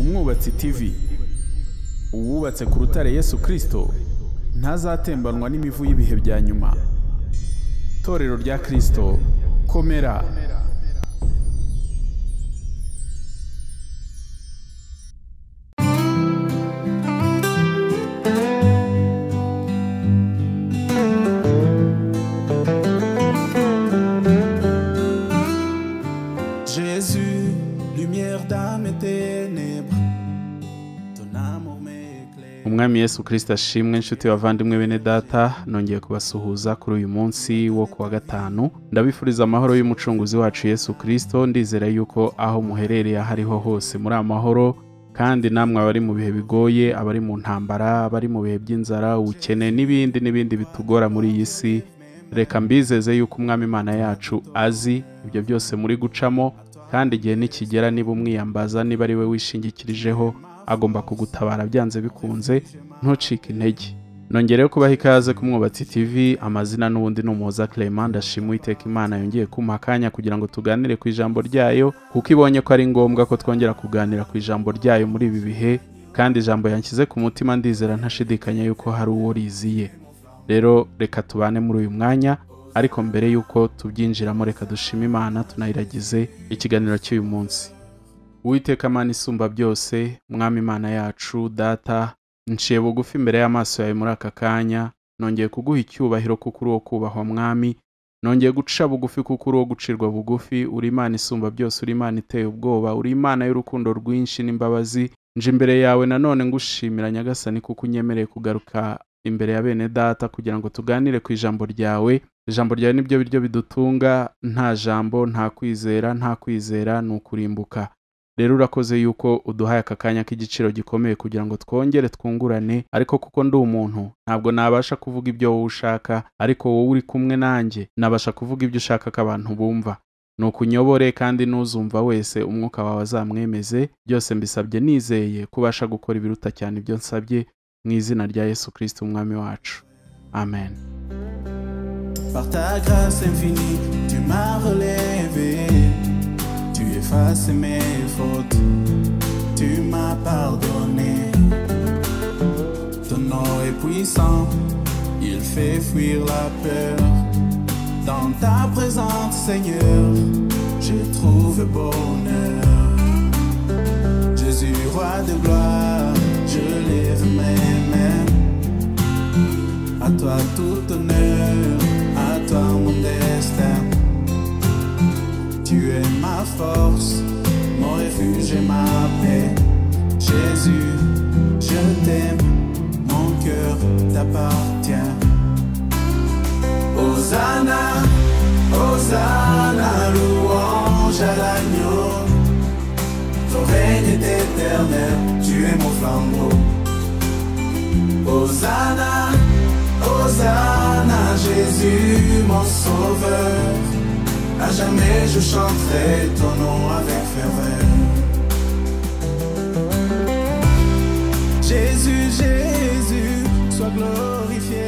Umwubatsi TV, uwubatse ku rutare Yesu Kristo ntazatembanwa n'imivu y'ibihe bya nyuma. Torero rya Kristo, komera. Jésus, lumière dans mes ténèbres, ton amour m'éclaire. Umwami Yesu Kristo ashimwe. Inshuti bavandimwe bene data, nongeye kubasuhuza kuri uyu munsi wo kuwa gatanu. Ndabifuriza amahoro y'umucunguzi wacu Yesu Kristo. Ndizera yuko aho muherereye aho ariho hose muri amahoro, kandi namwe abari mu bihe bigoye, abari mu ntambara, abari mu bihe by'inzara, ubukene n'ibindi n'ibindi bitugora muri iyi si, reka mbizeze yuko Umwami Imana yacu azi ibyo byose muri gucamo, kandi igihe nikigera niba umwiyambaza, niba ari we wishingikirijeho, agomba kugutabara byanze bikunze. Ntucike intege. Nongereho kubaha ikaze ku Mwubatsi TV. Amazina n'ubundi ni Umuhoza Clement. Ndashima Uwiteka Imana yongeye kumpa akanya kugira ngo tuganire ku ijambo ryayo, kuko ibonye ko ari ngombwa ko twongera kuganira ku ijambo ryayo muri ibi bihe, kandi ijambo yanshyize ku mutima ndizera ntashidikanya yuko hari uwo riziye. Rero reka tubane muri uyu mwanya, ariko mbere yuko tubyinjiramo reka dushime Imana tunayiragize ikiganiro cy'uyu munsi. Uwiteka Mana isumba byose, Mwami Imana yacu, Data, nciye bugufi imbere y'amaso yawe muri aka kanya, nongeye kuguha icyubahiro kuko uri uwo kubahwa Mwami, nongeye guca bugufi kuko uri uwo gucirwa bugufi. Uri Imana isumba byose, uri Imana iteye ubwoba, uri Imana y'urukundo rwinshi n'imbabazi. Nje imbere yawe nanone ngushimira Nyagasani kuko unyemereye kugaruka imbere ya bene data kugira ngo tuganire ku ijambo ryawe. Ijambo ryawe nibyo biryo bidutunga, nta jambo nta kwizera, nta kwizera ni ukurimbuka. Rero urakoze yuko uduhaye aka kanya k'igiciro gikomeye kugira ngo twongere twungurane, ariko kuko ndi umuntu ntabwo nabasha kuvuga ibyo wowe ushaka, ariko wowe uri kumwe nanjye nabasha kuvuga ibyo ushaka ko abantu bumva. Nuko unyobore, kandi n'uzumva wese umwuka wawe azamwemeze. Byose mbisabye nizeye kubasha gukora ibiruta cyane ibyo nsabye, mu izina rya Yesu Kristo Umwami wacu, amen. Par ta grâce infinie, tu m'as relevé. Tu effaces mes fautes, tu m'as pardonné. Ton nom est puissant, il fait fuir la peur. Dans ta présence, Seigneur, je trouve bonheur. Jésus, roi de gloire, je lève mes mains. À toi tout honneur, à toi mon destin. Tu es ma force, mon refuge et ma paix. Jésus, je t'aime, mon cœur t'appartient. Hosanna, Hosanna, louange à l'agneau. Ton règne est éternel, tu es mon flambeau. Hosanna, Hosanna, Jésus, mon sauveur. À jamais je chanterai ton nom avec ferveur. Jésus, Jésus, sois glorifié.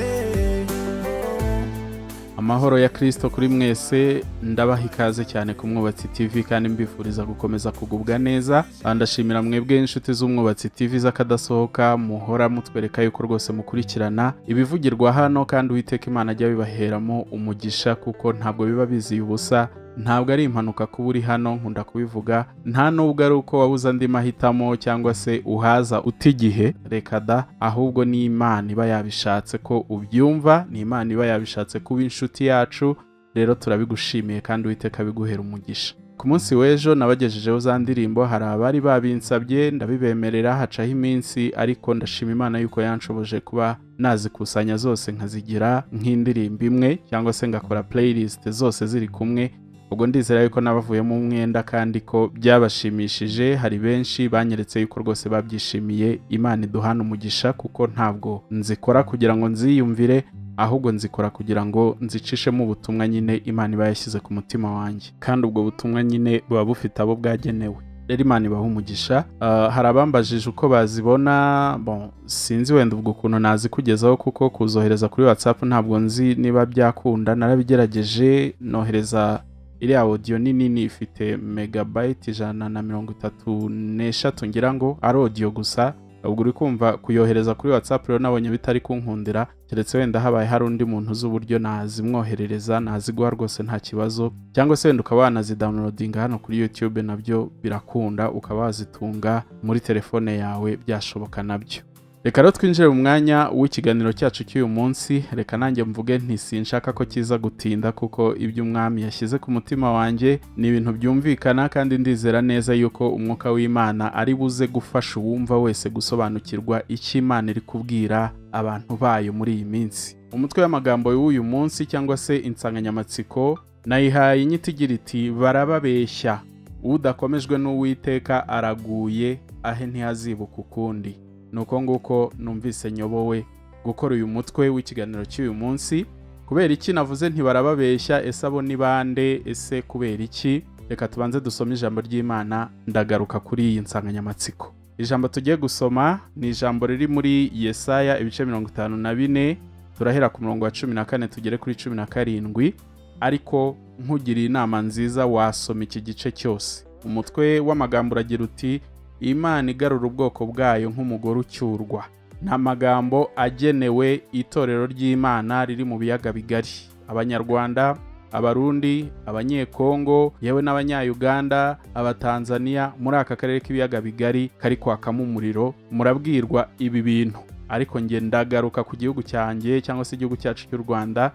Amahoro ya Kristo kuri mwese. Ndabaha ikaze cyane ku Mwubatsi TV, kandi mbifuriza gukomeza kugubwa neza. Ndashimira mwebwe inshuti z'Umwubatsi TV z'akadasohoka, muhora mutwereka yuko rwose mukurikirana ibivugirwa hano, kandi Uwiteka Imana ajya bibaheramo umugisha, kuko ntabwo biba biziye ubusa. Ntabwo ari impanuka kuba uri hano, nkunda kubivuga, nta nubwo ari uko wabuze andi mahitamo cyangwa se uhaza uta igihe, reka da, ahubwo ni Imana iba yabishatse ko ubyumva, ni Imana iba yabishatse kuba inshuti yacu. Rero turabigushimiye kandi Uwiteka abiguhera umugisha. Ku munsi w'ejo nabagejejeho za ndirimbo, hari abari babinsabye ndabibemerera, hacaho iminsi, ariko ndashima Imana yuko yanshoboje kuba nazikusanya zose nkazigira nk'indirimbo imwe, cyangwa se ngakora playlist zose ziri kumwe. Ubwo ndizera yuko nabavuyemo umwenda kandi ko byabashimishije. Hari benshi banyeretse yuko rwose babyishimiye. Imana iduhana umugisha, kuko ntabwo nzikora kugira ngo nziyumvire, ahubwo nzikora kugira ngo nzicishemo ubutumwa nyine Imana iba yashyize ku mutima wanjye, kandi ubwo butumwa nyine buba bufite abo bwagenewe. Rero Imana ibaha umugisha. Hari abambajije uko bazibona, bon, sinzi wenda ubwo ukuntu nazikugezaho, kuko kuzohereza kuri WhatsApp ntabwo nzi niba byakunda. Narabigerageje nohereza Iriya audio ni nini, ifite megabyte 133 ngira ngo ari audio gusa. Ubwo uri kumva kuyohereza kuri WhatsApp rero nabonye bitari kunkundira, keretse wenda habaye hari undi muntu uzi uburyo nazimwoherereza, naziguha rwose nta kibazo, cyangwa se wenda ukaba wanazidownloadinga hano kuri YouTube, nabyo birakunda, ukaba wazitunga muri telefone yawe, byashoboka nabyo. Reka rero twinjire mu mwanya w'ikiganiro cyacu cy'uyu munsi. Reka nanjye mvuge nti sinshaka ko kiza gutinda, kuko ibyo umwami yashyize ku mutima wanjye ni ibintu byumvikana, kandi ndizera neza yuko umwuka w'Imana ari buze gufasha uwumva wese gusobanukirwa icyo Imana iri kubwira abantu bayo muri iyi minsi. Umutwe w'amagambo w'uyu munsi cyangwa se insanganyamatsiko nayihaye inyito igira iti: barababeshya, udakomejwe n'Uwiteka araguye, ahe ntihazibuka ukundi. Nuko nguko numvise nyobowe gukora uyu mutwe w'ikiganiro cy'uyu munsi. Kubera iki navuze ntibarababeshya? Ese abo ni bande? Ese kubera iki? Reka tubanze dusome ijambo ry'Imana, ndagaruka kuri iyi nsanganyamatsiko. Ijambo tugiye gusoma ni ijambo riri muri Yesaya ibice 54, turahera ku murongo wa 14 tugere kuri 17, ariko nkugiriye inama nziza wasoma iki gice cyose. Umutwe w'amagambo uragira uti: Imana igarura ubwoko bwayo nk'umugore ucyurwa. Ni amagambo agenewe itorero ry'Imana riri mu biyaga bigari, Abanyarwanda, Abarundi, Abanyekongo, yewe n'Abanyayuganda, Abatanzania, muri aka karere k'ibiyaga bigari kari kwakamo umuriro, murabwirwa ibi bintu. Ariko nge ndagaruka ku gihugu cyanjye cyangwa se igihugu cyacu cy'u Rwanda,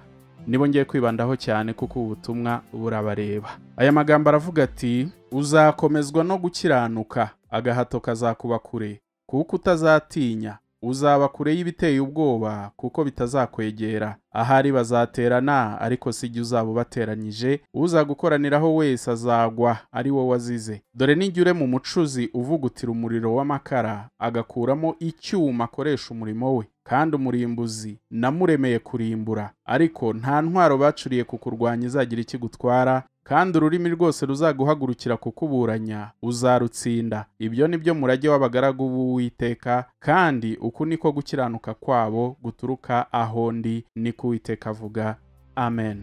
nibo ngiye kwibandaho cyane kuko ubutumwa burabareba. Aya magambo aravuga ati: uzakomezwa no gukiranuka, agahato kazakuba kure, kuko utazatinya, uzaba kure y'ibiteye ubwoba, kuko bitazakwegera. Ahari bazaterana, ariko si jye uzaba ubateranyije, uzagukoraniraho wese azagwa ari wowe wazize. Dore nijya mu mucuzi uvugutira umuriro w'amakara, agakuramo icyuma akoresha umurimo we, kandi umurimbuzi namuremeye kurimbura, ariko nta ntwaro bacuriye kukurwanya izagira ikigutwara, kandi ururimi rwose ruzaguhagurukira kukuburanya uzarutsinda. Ibyo ni byo murage w'abagaragu b'Uwiteka, kandi uku niko gukiranuka kwabo guturuka aho ndi, niko Uwiteka avuga. Amen.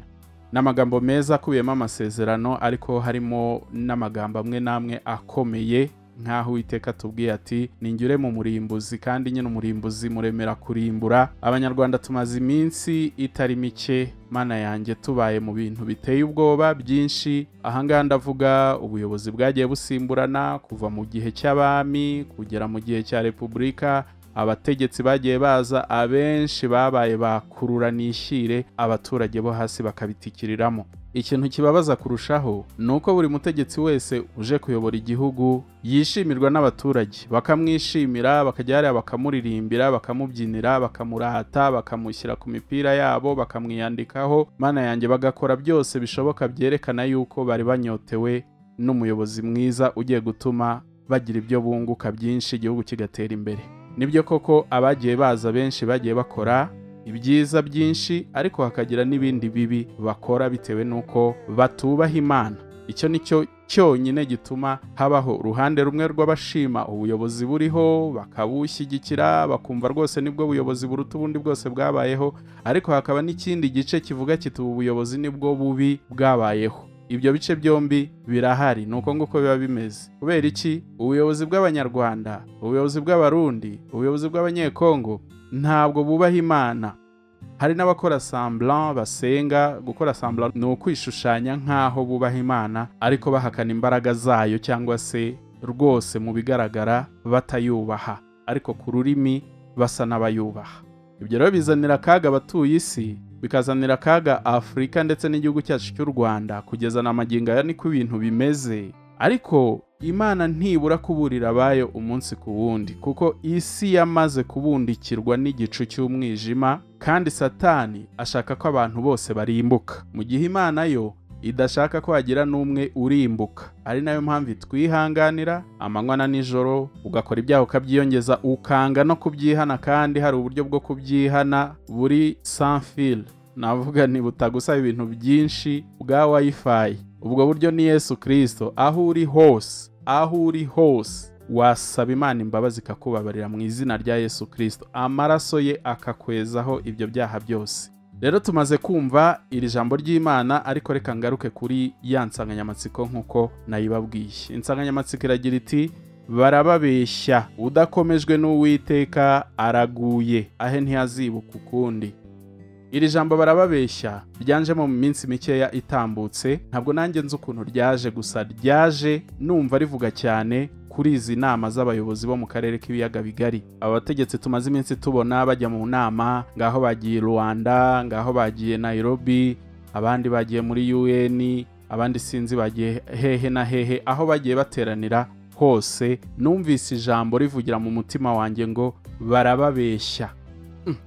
N'amagambo meza akubiyemo amasezerano, ariko harimo n'amagambo amwe n'amwe akomeye, nk'aho Uwiteka atubwiye ati: ninjye mu murimbuzi, kandi nyine umurimbuzi muremera kurimbura. Abanyarwanda tumaze iminsi itari mike, Mana yanjye, tubaye mu bintu biteye ubwoba byinshi. Ahangaha ndavuga ubuyobozi bwagiye busimburana kuva mu gihe cy'abami kugera mu gihe cya repubulika. Abategetsi bagiye baza, abenshi babaye bakurura nishyire, abaturage bo hasi bakabitikiriramo. Ikintu kibabaza kurushaho ni uko buri mutegetsi wese uje kuyobora igihugu yishimirwa n'abaturage, bakamwishimira, bakajya hariya bakamuririmbira, bakamubyinira, bakamurata, bakamushyira ku mipira yabo, bakamwiyandikaho. Mana yanjye, bagakora byose bishoboka byerekana yuko bari banyotewe n'umuyobozi mwiza ugiye gutuma bagira ibyo bunguka byinshi, igihugu kigatera imbere. Nibyo koko abagiye baza benshi bagiye bakora ibyiza byinshi, ariko hakagira n'ibindi bibi bakora bitewe n'uko batubaha Imana. Icyo nicyo cyonyine gituma habaho uruhande rumwe rw'abashima ubuyobozi buriho, bakabushyigikira, bakumva rwose nibwo buyobozi buruta ubundi bwose bwabayeho, ariko hakaba n'ikindi gice kivuga kiti ubu buyobozi nibwo bubi bwabayeho. Ibyo bice byombi birahari, nuko nguko biba bimeze. Kubera iki? Ubuyobozi bw'Abanyarwanda, ubuyobozi bw'Abarundi, ubuyobozi bw'Abanyekongo ntabwo bubaha Imana. Hari n'abakora semblant basenga. Gukora semblant ni ukwishushanya nk'aho bubaha Imana, ariko bahakana imbaraga zayo, cyangwa se rwose mu bigaragara batayubaha, ariko ku rurimi basa n'abayubaha. Ibyo rero bizanira akaga abatuye isi, bikazanira akaga Afurika ndetse n'igihugu cyacu cy'u Rwanda, kugeza na magingo aya niko ibintu bimeze. Ariko Imana ntibura kuburira abayo umunsi ku wundi, kuko isi yamaze kubundikirwa n'igicu cy'umwijima, kandi Satani ashaka ko abantu bose barimbuka, mu gihe Imana yo idashaka ko hagira n'umwe urimbuka. Ari nayo mpamvu itwihanganira amanywa na nijoro, ugakora ibyaha ukabyiyongeza, ukanga no kubyihana, kandi hari uburyo bwo kubyihana buri sans fil, navuga ni butagusaba ibintu byinshi, bwa wifi. Ubwo buryo ni Yesu Kristo. Aho uri hose, aho uri hose wasaba Imana imbabazi ikakubabarira mu izina rya Yesu Kristo, amaraso ye akakwezaho ibyo byaha byose. Rero tumaze kumva iri jambo ry'Imana, ariko reka ngaruke kuri ya nsanganyamatsiko nk'uko nayibabwiye. Insanganyamatsiko iragira iti: barababeshya, udakomejwe n'Uwiteka araguye, ahe ntiyazibuka ukundi. Iri jambo barababeshya ryanjemo mu minsi mikeya itambutse, ntabwo nanjye nzi ukuntu ryaje, gusa ryaje numva rivuga cyane kuri izi nama z'abayobozi bo mu karere k'ibiyaga bigari. Aba bategetsi tumaze iminsi tubona bajya mu nama, ngaho bagiye Rwanda, ngaho bagiye Nairobi, abandi bagiye muri UN, abandi sinzi bagiye hehe na hehe, aho bagiye bateranira hose numvise ijambo rivugira mu mutima wanjye ngo barababeshya.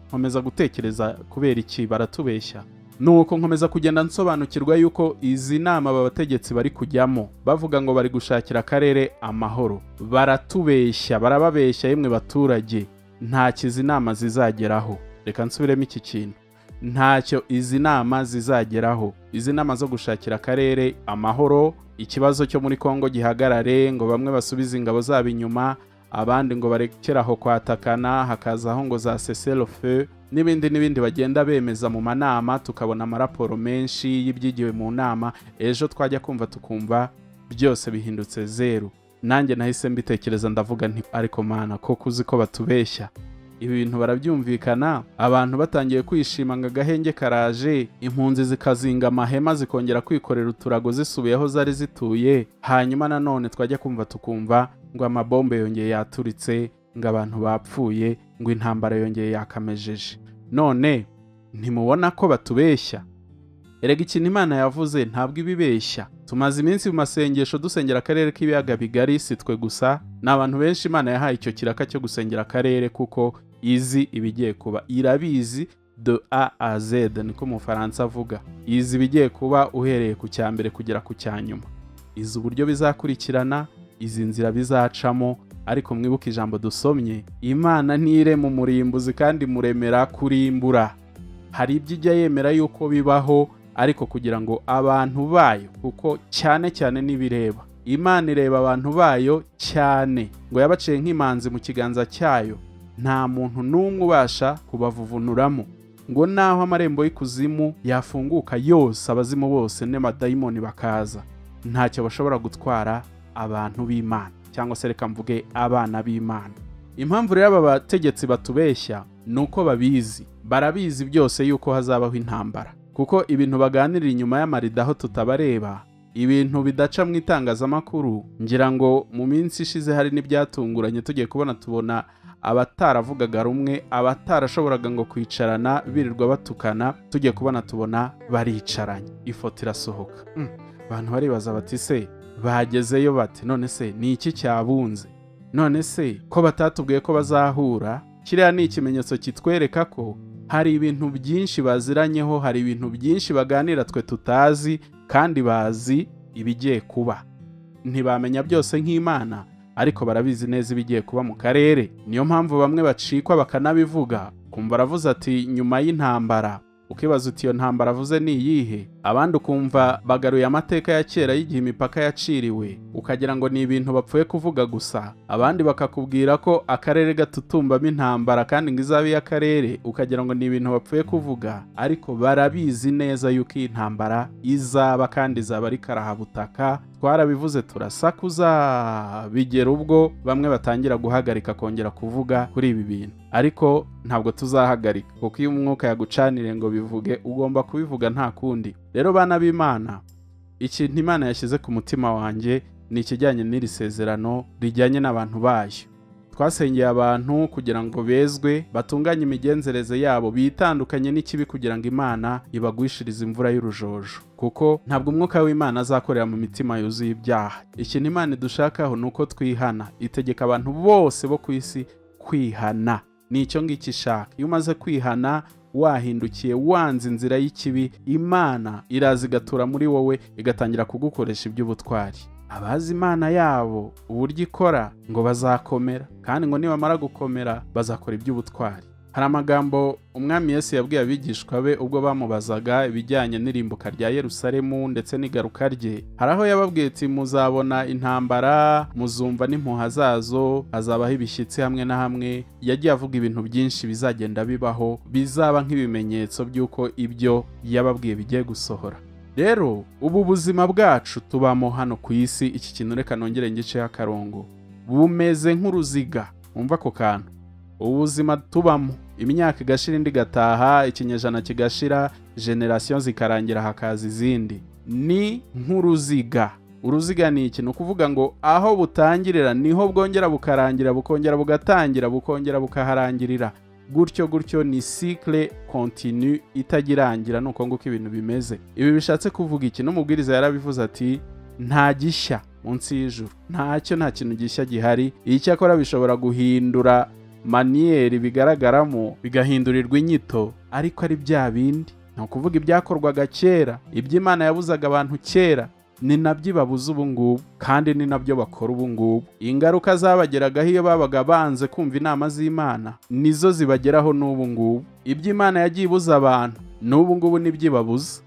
Nkomeza gutekereza kubera iki baratubeshya. Nuko nkomeza kugenda nsobanukirwa yuko izi nama aba bategetsi bari kujyamo bavuga ngo bari gushakira akarere amahoro, baratubeshya, barababeshya yemwe baturage, ntacyo izi nama zizageraho. Reka nsubiremo iki kintu, ntacyo izi nama zizageraho. Izi nama zo gushakira akarere amahoro, ikibazo cyo muri Kongo gihagarare, ngo bamwe basubize ingabo zabo inyuma, abandi ngo barekeraho kwatakana, hakazaho ngo za cessez-le-feu n'ibindi n'ibindi bagenda bemeza mu manama, tukabona amaraporo menshi y'ibyigiwe mu nama. Ejo twajya kumva tukumva byose bihindutse zeru. Nanjye nahise mbitekereza ndavuga nti ariko Mana, koko uzi ko batubeshya? Ibi bintu barabyumvikana, abantu batangiye kwishima ngo agahenge karaje, impunzi zikazinga amahema zikongera kwikorera uturago zisubiyeho zari zituye, hanyuma nanone twajya kumva tukumva ngo amabombe yongeye yaturitse, ngo abantu bapfuye, ngo intambara yongeye yakamejeje. None ntimubona ko batubeshya? Erega ikintu Imana yavuze ntabwo ibibeshya. Tumaze iminsi mu masengesho dusengera akarere k'ibiyaga bigari, si twe gusa, ni abantu benshi Imana yahaye icyo kiraka cyo gusengera akarere kuko izi ibigiye kuba, irabizi de A à Z, niko mu Faransa avuga. Izi ibigiye kuba uhereye ku cya mbere kugera ku cya nyuma, izi uburyo bizakurikirana, izi nzira bizacamo. Ariko mwibuke ijambo dusomye, Imana ntirema umurimbuzi kandi muremera kurimbura. Hari ibyo ijya yemera yuko bibaho, ariko kugira ngo abantu bayo, kuko cyane cyane nibireba, Imana ireba abantu bayo cyane, ngo yabaciye nk'imanzi mu kiganza cyayo, nta muntu n'umwe ubasha kubavuvunuramo, ngo naho amarembo y'ikuzimu yafunguka yose, abazimu bose n'amadayimoni bakaza, ntacyo bashobora gutwara abantu b'Imana, cyangwa se reka mvuge abana b'Imana. Impamvu rero aba bategetsi batubeshya ni uko babizi, barabizi byose yuko hazabaho intambara, kuko ibintu baganirira inyuma y'amarido aho tutabareba, ibintu bidaca mu itangazamakuru. Ngira ngo mu minsi ishize hari n'ibyatunguranye tugiye kubona, tubona abataravugaga rumwe, abatarashoboraga ngo kwicarana birirwa batukana, tugiye kubona tubona baricaranye, ifoto irasohoka. Abantu baribaza bati se bagezeyo bate? None se ni iki cyabunze? None se ko batatubwiye ko bazahura? Kiriya ni ikimenyetso kitwereka ko hari ibintu byinshi baziranyeho, hari ibintu byinshi baganira twe tutazi, kandi bazi ibigiye kuba. Ntibamenya byose nk'Imana, ariko barabizi neza ibigiye kuba mu karere. Niyo mpamvu bamwe bacikwa bakanabivuga, kumva aravuze ati nyuma y'intambara, ukibaza uti iyo ntambara avuze ni iyihe? Abandi ukumva bagaruye amateka ya kera y'igihe imipaka yaciriwe, ukagira ngo ni ibintu bapfuye kuvuga gusa. Abandi bakakubwira ko akarere gatutumbamo intambara kandi ngo izabe iy'akarere, ukagira ngo ni ibintu bapfuye kuvuga, ariko barabizi neza yuko iyi ntambara izaba kandi izaba ari karahabutaka. Twarabivuze turasakuza, bigera ubwo bamwe batangira guhagarika kongera kuvuga kuri ibi bintu, ariko ntabwo tuzahagarika, kuko iyo umwuka yagucanire ngo bivuge ugomba kubivuga nta kundi. Rero bana b'Imana, ikintu Imana yashyize ku mutima wanjye ni ikijyanye n'iri sezerano rijyanye n'abantu bayo. Twasengeye abantu kugira ngo bezwe, batunganye imigenzereze yabo, bitandukanye n'ikibi, kugira ngo Imana ibagwishirize imvura y'urujojo, kuko ntabwo umwuka w'Imana azakorera mu mitima yuzuye ibyaha. Ikintu Imana idushakaho ni uko twihana. Itegeka abantu bose bo ku isi kwihana, ni icyo ngicyo ishaka. Iyo umaze kwihana, wahindukiye, wanze inzira y'ikibi, Imana iraza igatura muri wowe, igatangira kugukoresha iby'ubutwari. Abazi Imana yabo uburyo ikora ngo bazakomera, kandi ngo nibamara gukomera bazakora iby'ubutwari. Hari amagambo Umwami Yesu yabwiye abigishwa be ubwo bamubazaga ibijyanye n'irimbuka rya Yerusalemu ndetse n'igaruka rye. Hari aho yababwiye ati muzabona intambara, muzumva n'impuha zazo, hazabaho ibishyitsi hamwe na hamwe. Yagiye avuga ibintu byinshi bizagenda bibaho, bizaba nk'ibimenyetso by'uko ibyo yababwiye bigiye gusohora. Rero ubu buzima bwacu tubamo hano ku isi, iki kintu reka nongere ngiceho akarongo, bumeze nk'uruziga. Umva ako kantu. Ubuzima tubamo, imyaka igashira indi igataha, ikinyejana kigashira, generasiyo zikarangira hakaza izindi, ni nk'uruziga. Uruziga ni iki? Ni ukuvuga ngo aho butangirira niho bwongera bukarangira, bukongera bugatangira, bukongera bukaharangirira, gutyo gutyo. Ni cycle continue itagirangira, nuko nguko ibintu bimeze. Ibi bishatse kuvuga iki? N'umubwiriza yarabivuze ati nta gishya munsi y'ijuru, ntacyo, nta kintu gishya gihari. Icyakora bishobora guhindura manière bigaragaramo, bigahindurirwa inyito, ariko ari bya bindi. Ni ukuvuga ibyakorwaga kera, iby'Imana yabuzaga abantu kera, ni nabyo ibabuza ubu ngubu, kandi ni nabyo bakora ubu ngubu. Ingaruka zabageragaho iyo babaga banze kumva inama z'Imana nizo zibageraho n'ubu ngubu. Ibyo Imana yagiye ibuza abantu n'ubu ngubu nibyo ibabuza,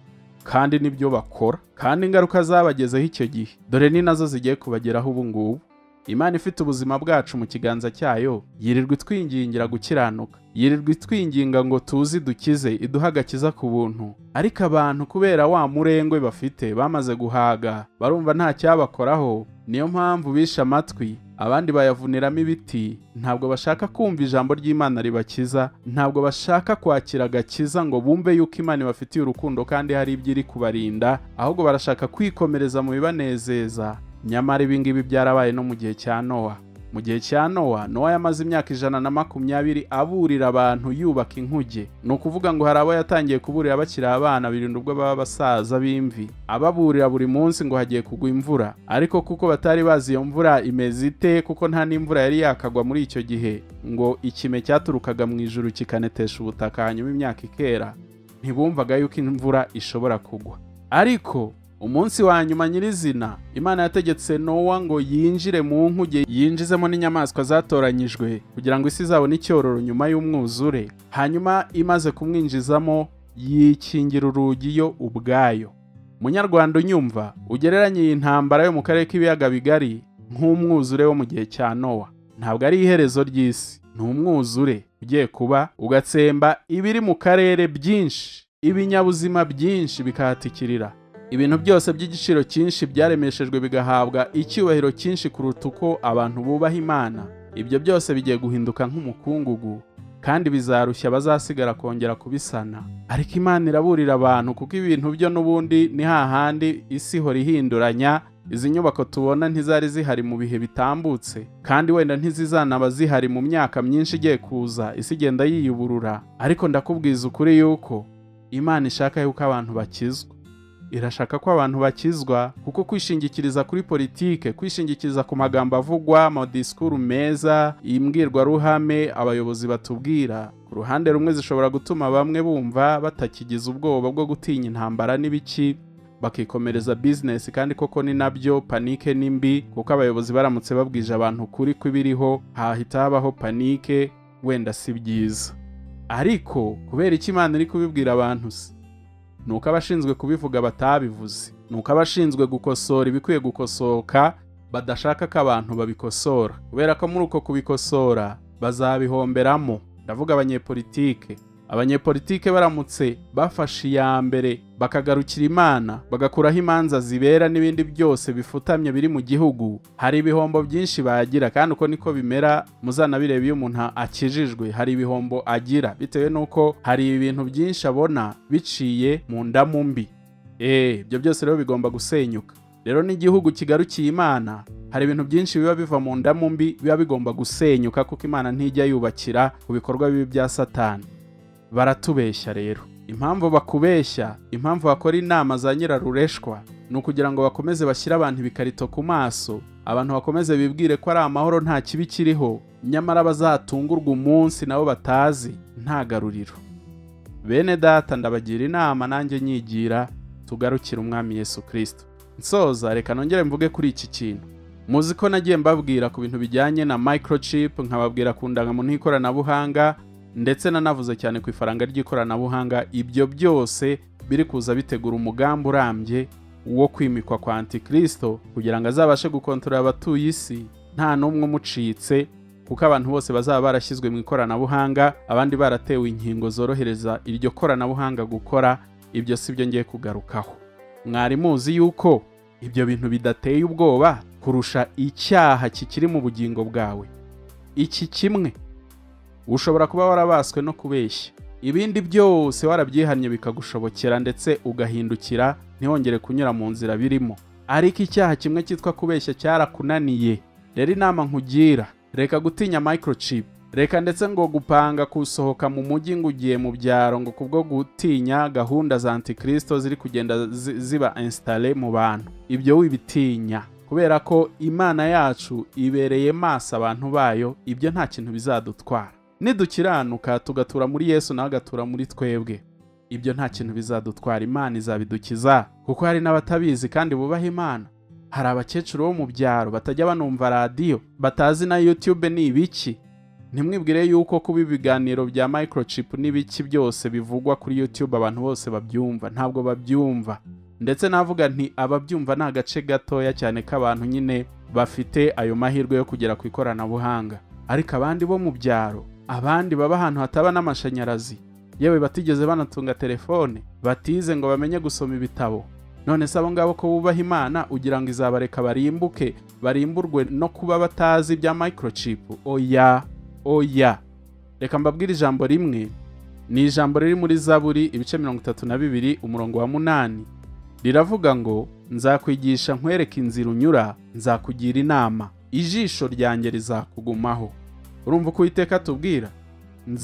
kandi nibyo bakora, kandi ingaruka zabagezeho icyo gihe dore ni nazo zigiye kubageraho ubu ngubu. Imana ifite ubuzima bwacu mu kiganza cyayo, yirirwa itwingingira gukiranuka, yirirwa itwinginga ngo tuzi dukize, iduhe agakiza ku buntu. Ariko abantu kubera wa murengwe bafite, bamaze guhaga, barumva nta cyabakoraho. Niyo mpamvu bishe amatwi, abandi bayavuniramo ibiti. Ntabwo bashaka kumva ijambo ry'Imana ribakiza, ntabwo bashaka kwakira agakiza ngo bumve yuko Imana ibafitiye urukundo kandi hari ibyo iri kubarinda, ahubwo barashaka kwikomereza mu bibanezeza. Nyamara ibi ngibi byarabaye no mu gihe cya Nowa. Mu gihe cya Nowa, Nowa yamaze imyaka 120 aburira abantu yubaka inkuge. Ni ukuvuga ngo hari abo yatangiye kuburira bakiri abana, birinda ubwo baba basaza b'imvi, ababurira buri munsi ngo hagiye kugwa imvura. Ariko kuko batari bazi iyo mvura imeze ite, kuko nta n'imvura yari yakagwa muri icyo gihe, ngo ikime cyaturukaga mu ijuru kikanetesha ubutaka hanyuma imyaka ikera, ntibumvaga yuko imvura ishobora kugwa. Ariko umunsi wa nyuma nyirizina, Imana yategetse Nowa ngo yinjire mu nkuge, yinjizemo n'inyamaswa zatoranyijwe kugira ngo isi izabone icyororo nyuma y'umwuzure. Hanyuma imaze kumwinjizamo yikingira urugi yo ubwayo. Munyarwanda unyumva, ugereranye iyi ntambara yo mu karere k'ibiyaga bigari nk'umwuzure wo mu gihe cya Nowa. Ntabwo ari iherezo ry'isi, ni umwuzure ugiye kuba ugatsemba ibiri mu karere byinshi, ibinyabuzima byinshi bikahatikirira. Ibintu byose by'igiciro cyinshi byaremeshejwe bigahabwa icyubahiro cyinshi kuruta uko abantu bubaha Imana. Ibyo byose bigiye guhinduka nk'umukungugu, kandi bizarushya abazasigara kongera kubisana. Ariko Imana iraburira abantu, kuko ibintu byo n'ubundi ni hahandi isi ihora ihinduranya. Izi nyubako tubona ntizari zihari mu bihe bitambutse, kandi wenda ntizizanaba zihari mu myaka myinshi igiye kuza. Isi igenda yiyuburura. Ariko ndakubwiza ukuri yuko Imana ishaka yuko abantu bakizwa. Irashaka ko abantu bakizwa, kuko kwishingikiriza kuri politike, kwishingikiriza ku magambo avugwa, amadisikuru meza, imbwirwaruhame abayobozi batubwira, ku ruhande rumwe zishobora gutuma bamwe bumva batakigize ubwoba bwo gutinya intambara n'ibiki, bakikomereza business, kandi koko ni nabyo. Panique ni mbi, kuko abayobozi baramutse babwije abantu kuri kw'ibiriho hahita habaho panique, wenda si byiza. Ariko kubera iki Imana iri kubibwira abantu se? Nuko abashinzwe kubivuga batabivuze, nuko abashinzwe gukosora ibikwiye gukosoka badashaka ko abantu babikosora, kubera ko muri uko kubikosora bazabihomberamo. Ndavuga abanyepolitike. Abanyepolitike baramutse bafashe iya mbere bakagarukira Imana, bagakuraho imanza zibera n'ibindi byose bifutamye biri mu gihugu, hari ibihombo byinshi bagira. Kandi uko niko bimera, muzanabireba iyo umuntu akijijwe hari ibihombo agira, bitewe n'uko hari ibintu byinshi abona biciye mu ndamu mbi. Ibyo byose rero bigomba gusenyuka. Rero n'igihugu kigarukiye Imana, hari ibintu byinshi biba biva mu ndamu mbi biba bigomba gusenyuka, kuko Imana ntijya yubakira ku bikorwa bibi bya Satani. Baratubeshya rero. Impamvu bakubeshya, impamvu bakora inama za nyirarureshwa, ni ukugira ngo bakomeze bashyire abantu ibikarito ku maso, abantu bakomeze bibwire ko ari amahoro nta kibi kiriho, nyamara bazatungurwa umunsi nabo batazi, nta garuriro. Bene data, ndabagira inama nanjye nyigira, tugarukire Umwami Yesu Kristo. Nsoza, reka nongere mvuge kuri iki kintu. Muzi ko nagiye mbabwira ku bintu bijyanye na microchip, nkababwira ku ndangamuntu y'ikoranabuhanga. Ndetse nanavuze cyane ku ifaranga ry'ikoranabuhanga. Ibyo byose biri kuza bitegura umugambi urambye wo kwimikwa kwa Antikristo, kugira ngo azabashe gukontorora abatuye isi nta n'umwe umucitse, kuko abantu bose bazaba barashyizwe mu ikoranabuhanga, abandi baratewe inkingo zorohereza iryo koranabuhanga gukora. Ibyo si byo ngiye kugarukaho. Mwari muzi yuko ibyo bintu bidateye ubwoba kurusha icyaha kikiri mu bugingo bwawe? Iki kimwe ushobora kuba warabaswe no kubeshya, ibindi byose warabyihannye bikagushobokera, ndetse ugahindukira ntiwongere kunyura mu nzira birimo, ariko icyaha kimwe cyitwa kubeshya cyarakunaniye. Rero inama nkugira, reka gutinya microchip, reka ndetse ngo gupanga kusohoka mu mujyi ngo ugiye mu byaro ngo kubwo gutinya gahunda za Antikristo ziri kugenda ziba installe mu bantu. Ibyo wibitinya, kubera ko Imana yacu ibereye maso abantu bayo. Ibyo nta kintu bizadutwara nidukiranuka tugatura muri Yesu nawe agatura muri twebwe. Ibyo nta kintu bizadutwara, Imana izabidukiza, kuko hari n'abatabizi kandi bubaha Imana. Hari abakecuru bo mu byaro batajya banumva radiyo, batazi na YouTube ni ibiki. Ntimwibwire yuko kuba ibiganiro bya microchip n'ibiki byose bivugwa kuri YouTube abantu bose babyumva. Ntabwo babyumva. Ndetse navuga nti ababyumva ni agace gatoya cyane k'abantu nyine bafite ayo mahirwe yo kugera ku ikoranabuhanga. Ariko abandi bo mu byaro, abandi baba ahantu hataba n'amashanyarazi, yewe batigeze banatunga telefone, batize ngo bamenye gusoma ibitabo. None se abo ngabo ko bubaha Imana, ugira ngo izabareka barimbuke, barimburwe no kuba batazi ibya microchip? Oya, oya. Reka mbabwire ijambo rimwe, ni ijambo riri muri Zaburi ibice 32 umurongo wa 8. Riravuga ngo nzakwigisha nkwereke inzira unyura, nzakugira inama, ijisho ryanjye rizakugumaho. Urumva uko Uwiteka atubwira?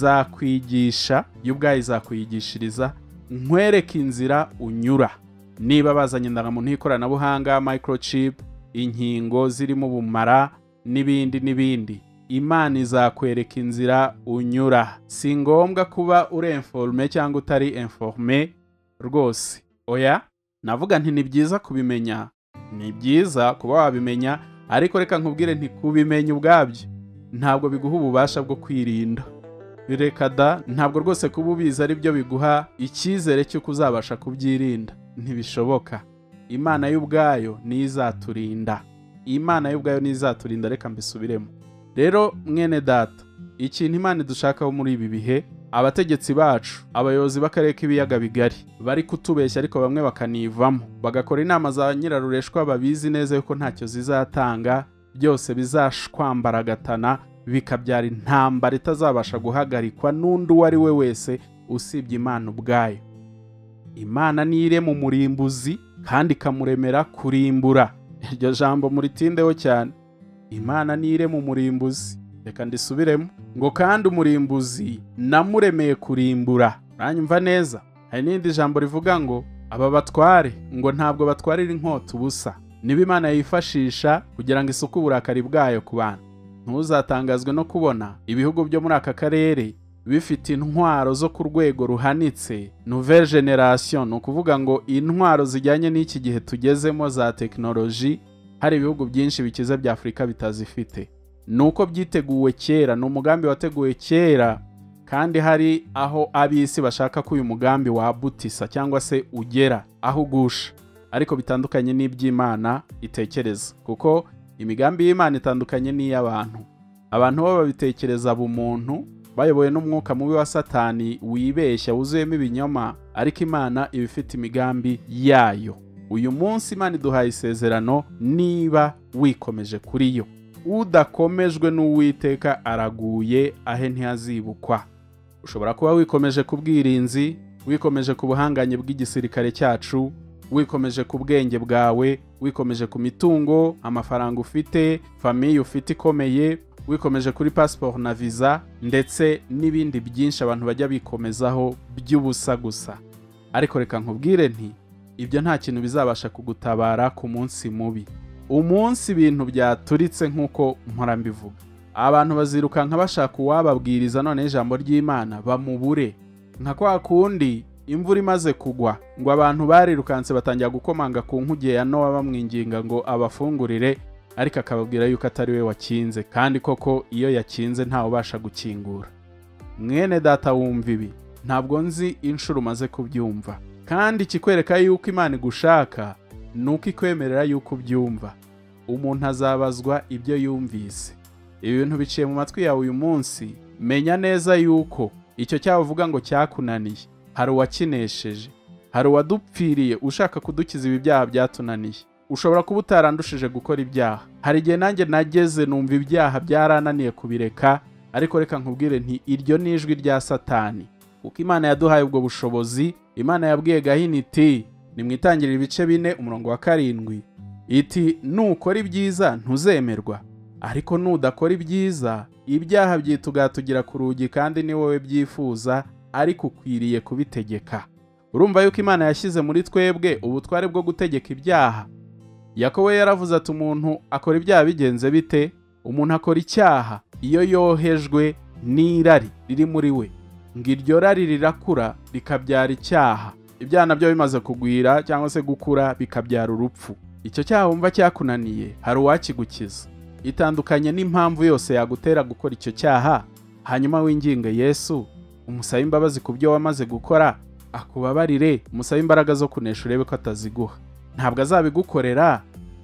Nzakwigisha, yo ubwayo izakwigishiriza, nkwereke inzira unyura. Niba bazanye indangamuntu y'ikoranabuhanga, microchip, inkingo zirimo ubumara n'ibindi n'ibindi, Imana izakwereka inzira unyura. Si ngombwa kuba uri informe cyangwa utari informe rwose. Oya, navuga nti ni byiza kubimenya, ni byiza kuba wabimenya, ariko reka nkubwire nti kubimenya ubwabyo ntabwo biguha ububasha bwo kwirinda. Reka da, ntabwo rwose kuba ubizi ari byo biguha icyizere cy'uko uzabasha kubyirinda. Ntibishoboka. Imana y'ubwayo niyo izaturinda. Imana y'ubwayo niyo izaturinda, reka mbisubiremo. Rero mwene data, ikintu Imana idushakaho muri ibi bihe, abategetsi bacu, abayobozi b'akarere k'ibiyaga bigari bari kutubeshya, ariko bamwe bakanivamo, bagakora inama za nyirarureshwa babizi neza yuko ntacyo zizatanga, byose bizashwambaragatana bikabyara intambara itazabasha guhagarikwa n'undi uwo ari we wese usibye Imana ubwayo. Imana niyo irema umurimbuzi kandi ikamuremera kurimbura. Iryo jambo muritindeho cyane. Imana niyo irema umurimbuzi. Reka ndisubiremo ngo kandi umurimbuzi namuremeye kurimbura. Uranyumva neza? Hari n'irindi jambo rivuga ngo aba batware ngo ntabwo batwarira inkota ubusa. Niba Imana yifashisha kugira ngo isuke uburakari bwayo ku bantu. Ntuzatangazwe no kubona ibihugu byo muri aka karere bifite intwaro zo ku rwego ruhanitse, nouvelle generation, ni ukuvuga ngo intwaro zijyanye n'iki gihe tugezemo za tekinoloji, hari ibihugu byinshi bikize bya Afurika bitazifite. Nuko byiteguwe kera, ni umugambi wateguwe kera, kandi hari aho ab'isi bashaka ko uyu mugambi wabutisa cyangwa se ugera aho ugusha, ariko bitandukanye n'iby'Imana itekereza, kuko imigambi y'Imana itandukanye n'iy'abantu. Abantu bo babitekereza bumuntu, bayobowe n'umwuka mubi wa Satani wibeshya wuzuyemo ibinyoma, ariko Imana iba ifite imigambi yayo. Uyu munsi Imana iduhaye isezerano, niba wikomeje kuri yo. Udakomejwe n'Uwiteka araguye, ahe ntihazibukwa. Ushobora kuba wikomeje ku bwirinzi, wikomeje ku buhanganye bw'igisirikare cyacu, wikomeje ku bwenge bwawe, wikomeje ku mitungo, amafaranga ufite, famiye ufite ikomeye, wikomeje kuri passport na visa, ndetse n'ibindi byinshi abantu bajya bikomezaho by'ubusa gusa. Ariko reka nkubwire nti ibyo nta kintu bizabasha kugutabara ku munsi mubi. Umunsi ibintu byaturitse nk'uko mpora mbivuga, abantu bazirukanka bashaka uwababwiriza none ijambo ry'Imana bamubure. Nka kwa kundi imvura imaze kugwa ngo abantu barirukanse batangira gukomanga ku nkuge ya Nowa bamwinginga ngo abafungurire, ariko akababwira yuko atari we wakinze, kandi koko iyo yakinze ntawe ubasha gukingura. Mwene data wumva ibi, ntabwo nzi inshuro umaze kubyumva, kandi ikikwereka yuko Imana igushaka ni uko ikwemerera yuko ubyumva. Umuntu azabazwa ibyo yumvise. Ibi bintu biciye mu matwi yawe uyu munsi, menya neza yuko icyo cyaha uvuga ngo cyakunaniye, hari uwakinesheje, hari uwadupfiriye ushaka kudukiza ibi byaha byatunaniye. Ushobora kuba utarandushije gukora ibyaha. Hari igihe nanjye nageze numva ibyaha byarananiye kubireka, ariko reka nkubwire nti iryo ni ijwi rya Satani. Kuko Imana yaduhaye ubwo bushobozi. Imana yabwiye Gahini iti nimwitangirire ibice 4 umurongo wa 7, iti nukora ibyiza ntuzemerwa, ariko nudakora ibyiza ibyaha byitugatugira ku rugi, kandi ni wowe byifuza, ariko ukwiriye kubitegeka. Urumva yuko Imana yashyize muri twebwe ubutware bwo gutegeka ibyaha. Yakobo yaravuze ati umuntu akora ibyaha bigenze bite? Umuntu akora icyaha iyo yohejwe n'irari riri muri we, ngo iryo rari rirakura rikabyara icyaha. Ibyaha nabyo bimaze kugwira cyangwa se gukura bikabyara urupfu. Icyo cyaha wumva cyakunaniye, hari uwakigukiza. Itandukanye n'impamvu yose yagutera gukora icyo cyaha, hanyuma winginge Yesu, umusabe imbabazi ku byo wamaze gukora, akubabarire, umusabe imbaraga zo kunesha urebe ko ataziguha. Ntabwo azabigukorera,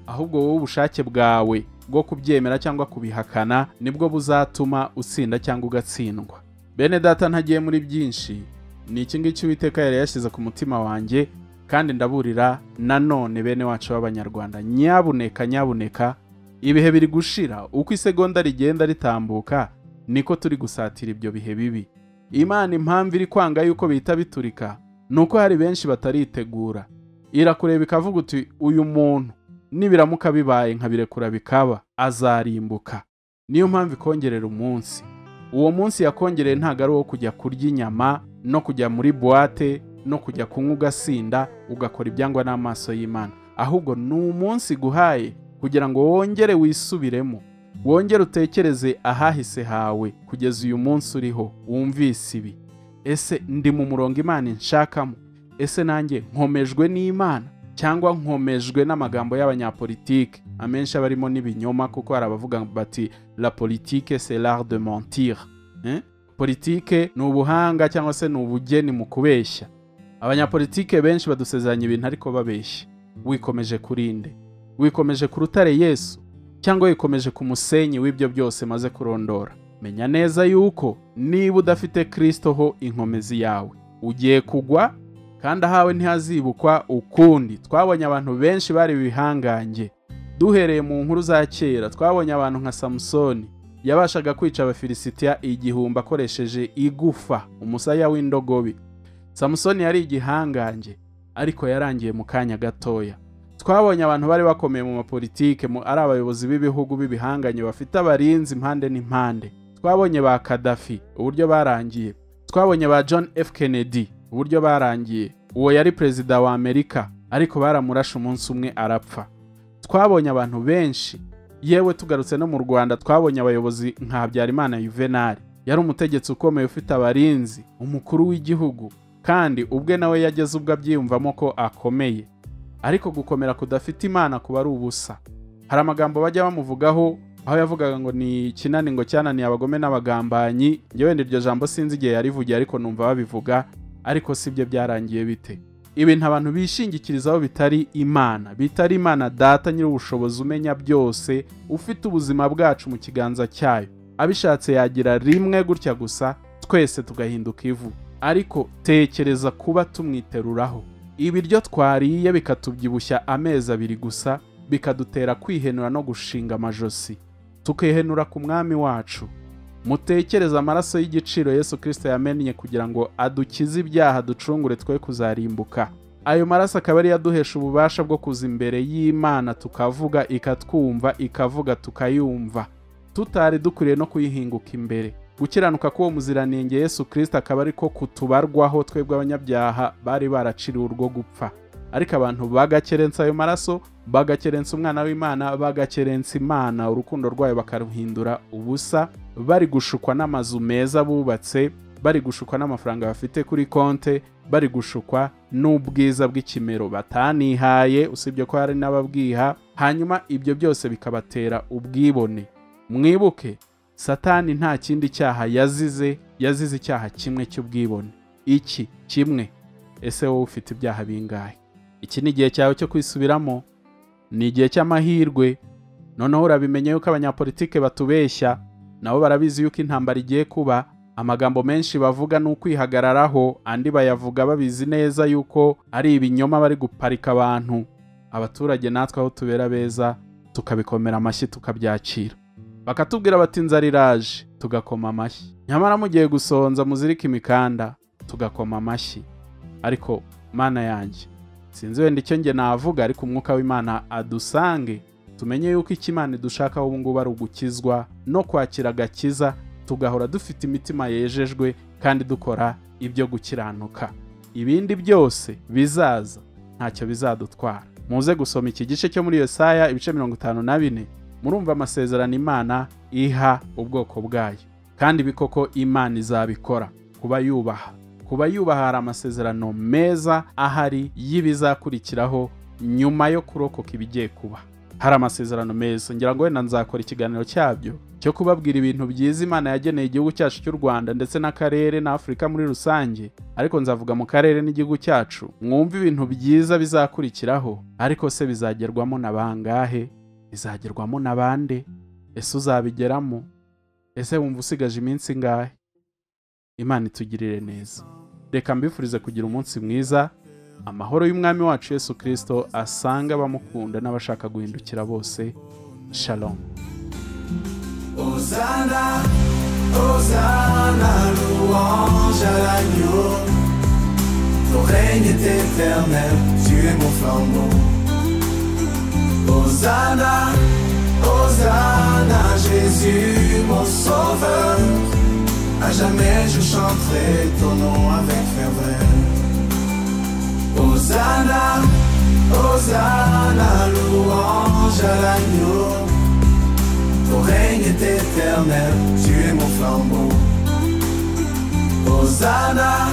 ahubwo wowe ubushake bwawe bwo kubyemera cyangwa kubihakana nibwo buzatuma utsinda cyangwa ugatsindwa. Bene data, ntagiye muri byinshi, ni iki ngiki Uwiteka yari yashyize ku mutima wanjye, kandi ndaburira nanone bene wacu b'Abanyarwanda, nyabuneka nyabuneka, ibihe biri gushira, uko isegonda rigenda ritambuka niko turi gusatira ibyo bihe bibi. Imana impamvu iri kwanga yuko bihita biturika nuko hari benshi bataritegura. Irakureba ikavuga uti uyu muntu nibiramuka bibaye nkabirekura bikaba azarimbuka. Niyo mpamvu ikongerera umunsi. Uwo munsi yakongereye ntago ari uwo kujya kurya inyama no kujya muri boîte no kujya kunywa ugasinda ugakora ibyangwa n'amaso y'Imana, ahubwo ni umunsi guhaye kugira ngo wongere wisubiremo, wongere utekereze ahahise hawe kugeza uyu munsi uriho. Wumvise ibi, ese ndi mu murongo Imana inshakamo? Ese nanjye nkomejwe n'Imana cyangwa nkomejwe n'amagambo y'abanyapolitike amenshi abarimo n'ibinyoma? Kuko hari abavuga bati la politique c'est l'art de mentir. Politike ni ubuhanga cyangwa se ni ubugeni mu kubeshya. Abanyapolitike benshi badusezeranya ibintu ariko babeshya. Wikomeje kurinde, wikomeje ku rutare Yesu, cyangwa wikomeje ku musenyi w'ibyo byose maze kurondora? Menya neza yuko niba udafite Kristo ho inkomezi yawe, ugiye kugwa, kandi ahawe ntihazibukwa ukundi. Twabonye abantu benshi bari bihangange. Duhereye mu nkuru za kera, twabonye abantu nka Samusoni yabashaga kwica Abafilisitiya 1000 akoresheje igufa, umusaya w'indogobe. Samusoni yari igihangange, ariko yarangiye mu kanya gatoya. Twabonye abantu bari bakomeye mu mapolitike, ari abayobozi b'ibihugu b'ibihanganye bafite abarinzi impande n'impande. Twabonye ba Gaddafi uburyo barangiye. Twabonye ba John F Kennedy uburyo barangiye. Uwo yari perezida wa Amerika, ariko baramurashe umunsi umwe arapfa. Twabonye abantu benshi. Yewe tugarutse no mu Rwanda, twabonye abayobozi nka Habyarimana Juvenal. Yari umutegetsi ukomeye ufite abarinzi, umukuru w'igihugu, kandi ubwe nawe yageze ubwo abyiyumvamo ko akomeye. Ariko gukomera kudafite Imana kuba ari ubusa. Hari amagambo bajya bamuvugaho, aho yavugaga ngo ni kinani ngo cyananiye abagome n'abagambanyi. Njye wenda iryo jambo sinzi igihe yarivugiye, ariko numva babivuga, ariko sibyo byarangiye bite? Ibintu abantu bishingikirizaho bitari Imana, bitari Imana Data nyir'ubushobozi umenya byose, ufite ubuzima bwacu mu kiganza cyayo. Abishatse yagira rimwe gutya gusa twese tugahinduka ivu. Ariko tekereza kuba tumwiteruraho. Ibiryo twariye bikatubyibushya amezi 2 gusa, bikadutera kwihenura no gushinga amajosi, tukihenura ku mwami wacu. Mutekereza amaraso y'igiciro Yesu Kristo yamennye kugira ngo adukize ibyaha, ducungure twe kuzarimbuka. Ayo maraso akaba ari yaduhesha ububasha bwo kuza imbere y'Imana, tukavuga ikatwumva, ikavuga tukayumva, tutari dukwiriye no kuyihinguka imbere. Gukiranuka k'uwo muziranenge Yesu Kristo akaba ariko kutubarwaho twebwe abanyabyaha bari baraciriwe urwo gupfa. Ariko abantu bagakerensa ayo maraso, bagakerensa umwana w'Imana, bagakerensa Imana, urukundo rwayo bakaruhindura ubusa, bari gushukwa n'amazu meza bubatse, bari gushukwa n'amafaranga bafite kuri konte, bari gushukwa n'ubwiza bw'ikimero batanihaye, usibye ko hari n'ababwiha. Hanyuma ibyo byose bikabatera ubwibone. Mwibuke Satani nta kindi cyaha yazize, yazize icyaha kimwe cy'ubwibone. Iki kimwe. Ese wowe ufite ibyaha bingahe? Iki ni igihe cyawe cyo kwisubiramo, ni igihe cy'amahirwe. Noneho urabimenye yuko abanyapolitike batubeshya, nabo barabizi yuko intambara igiye kuba. Amagambo menshi bavuga ni ukwihagararaho, andi bayavuga babizi neza yuko ari ibinyoma bari guparika abantu. Abaturage natwe aho tubera beza tukabikomera amashyi tukabyakira. Bakatubwira bati inzara iraje, tugakoma amashyi. Nyamara mugiye gusonza muzirike imikanda, tugakoma amashyi. Ariko Mana yanjye, sinzi wenda icyo nge navuga, ariko umwuka w'Imana adusange tumenye yuko icyo Imana idushaka ubu ngubu ari ugukizwa no kwakira agakiza, tugahora dufite imitima yejejwe kandi dukora ibyo gukiranuka. Ibindi byose bizaza ntacyo bizadutwara. Muze gusoma iki gice cyo muri Yesaya ibice 54, murumva amasezerano Imana iha ubwoko bwayo. Kandi bikoko Imana izabikora. Kuba yubaha, kuba yubaha hari amasezerano meza ahari y'ibizakurikiraho nyuma yo kurokoka ibigiye kuba. Hari amasezerano meza, ngira ngo wenda nzakora ikiganiro cyabyo cyo kubabwira ibintu byiza Imana yageneye igihugu cyacu cy'u Rwanda ndetse n'akarere na Afurika muri rusange, ariko nzavuga mu karere n'igihugu cyacu, mwumve ibintu byiza bizakurikiraho. Ariko se bizagerwamo na bangahe? Bizagerwamo na bande? Ese uzabigeramo? Ese wumva usigaje iminsi ingahe? Imana itugirire neza. Reka mbifurize kugira umunsi mwiza. Amahoro y'Umwami wacu Yesu Kristo asanga abamukunda n'abashaka guhindukira bose. Shalom. Hosanna, Hosanna, louange à l'agneau. Ton règne est éternel, tu es mon flambeau. Hosanna, Hosanna, Jésus, mon sauveur. À jamais je chanterai ton nom avec ferveur. Hosanna, Hosanna, louange à l'agneau. Ton règne est éternel, tu es mon flambeau. Hosanna,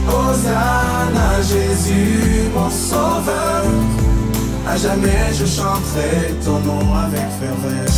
Hosanna, Jésus, mon sauveur. À jamais je chanterai ton nom avec ferveur.